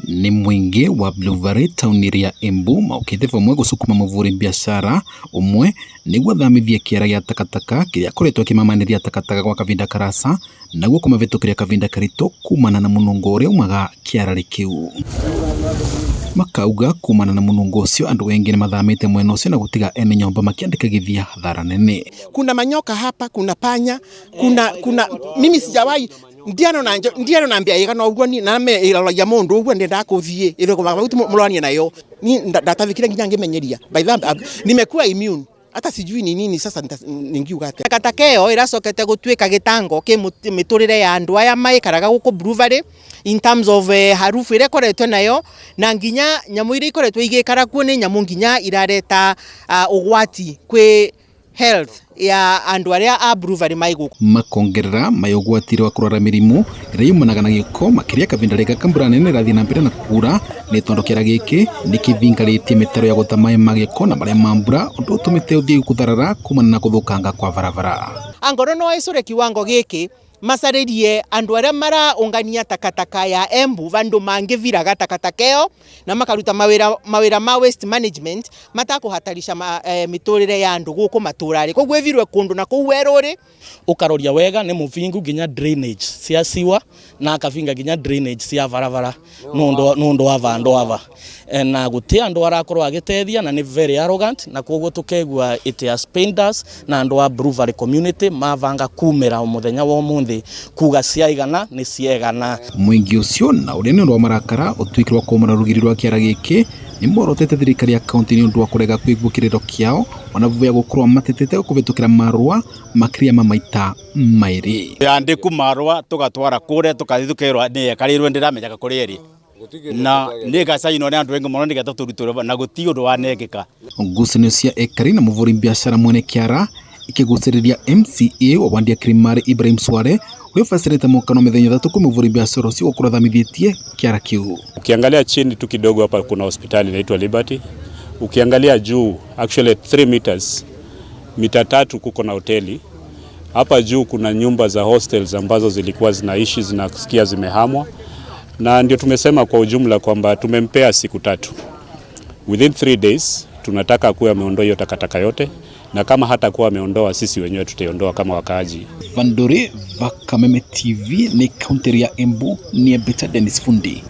Ni mwingi wa Blue Valley tauni ya Embu maukite vamwe gusukuma muvuri biashara umwe niguo athamithie kiara gia takataka kiria akoretwo akimamaniria takataka gwa kavinda karasa naguo kumavitukiria kavinda karitu kumana na munungo uria umaga kiarari kiu. Makauga kumana na munungo ucio andu engi ni mathamite mwena ucio na gutiga ene nyomba makiandikagithia hathara nene. Kuna manyoka hapa, kuna panya, kuna mimi sijawahi ndiano na ndiano nambia iga no uguo ni na me iraragia mundu uguo ndenda kuthie irego bauti mulwania nayo ni ndatavikire nginya ngimenyeria. By the nimekuwa immune, hata sijui ni nini sasa ningiuga atia. Takataka ĩyo ĩracokete gũtuĩka gĩtango kĩ mĩtũrĩre ya andũ aya maikaraga gũkũ Blue Valley in terms of harufu ĩrĩa ĩkoretwo nayo, na nginya nyamũ iria ikoretwo igĩikara kuo nĩ nyamũ nginya irareta ũgwati kwĩ health ya andũ arĩa a Blue Valley mai gũkũ. Makongerera mai ũgwati wa kũrwara mĩrimũ ĩrĩa yumanaga na gĩko makĩria kavinda rĩka mbura nene ĩrathiĩ na mbere na kura nĩ tondũ kĩara gĩkĩ nĩkĩthingarĩtie mĩtaro ya gũta maĩ ma gĩko na marĩa ma mbura ũndũ ũtũmĩte ũthiĩ gũtharara kumana na gũthũkanga kwa barabara. Angorwo no icũre kiwango gĩkĩ macarĩrie andũ arĩa maraũngania takataka ya Embu vandu mangĩviraga takataka ĩyo na makaruta mawĩra ma waste management matakũhatarisha mĩtũrĩre ya andũ gũkũ matũra-rĩ, koguo ĩvirwe kũndũ na kũu werũ-rĩ. Ukaroria wega nĩ mũvingu nginya drainage cia siwa na akavinga nginya drainage cia barabara nundu wa vandu ava na guti andu arakorwo agitethia na ni very arrogant, na koguo tukegua it has pained us na andu a Blue Valley community mavanga kumira muthenya wa umuthi kuga ciaigana ni ciegana. Mwingi ucio na uria ni undu wa marakara utuikirwa kumara rugiri rwa kiara giki ni morotete thirikari ya kaunti ni undu wa kurega kuigua kiriro kiao ona vuya gukorwo matetete kuvitukira marua makiria ma maita mairi. Andiku marua tugatwara kuria tukathi tukerwa ni ekarirwe ndiramenyaga kuria iri na ni gacainwo ni andu aingi muno nigetha turutwo na guti undu wanengeka. Ngucanio cia ekari na muvuri biashara mwene kiara ikiguciriria MCA wa Wandia Kirimari Ibrahim Sware uria ubacirite mukano mithenya ithatu kwi muvuri biashara ucio gukorwo athamithitie kiara kiu. Ukiangalia chini tu kidogo hapa kuna hospitali inaitwa Liberty. Ukiangalia juu actually 3 meters, mita 3 kuko na hoteli. Hapa juu kuna nyumba za hostels ambazo zilikuwa zinaishi zinasikia zimehamwa, na ndio tumesema kwa ujumla kwamba tumempea siku 3. Within 3 days tunataka kuwa ameondoa hiyo takataka yote, na kama hata kuwa ameondoa sisi wenyewe tutaiondoa kama wakaaji. Vandore Vakameme TV ni kaunti ya Embu ni Beta Dennis Fundi.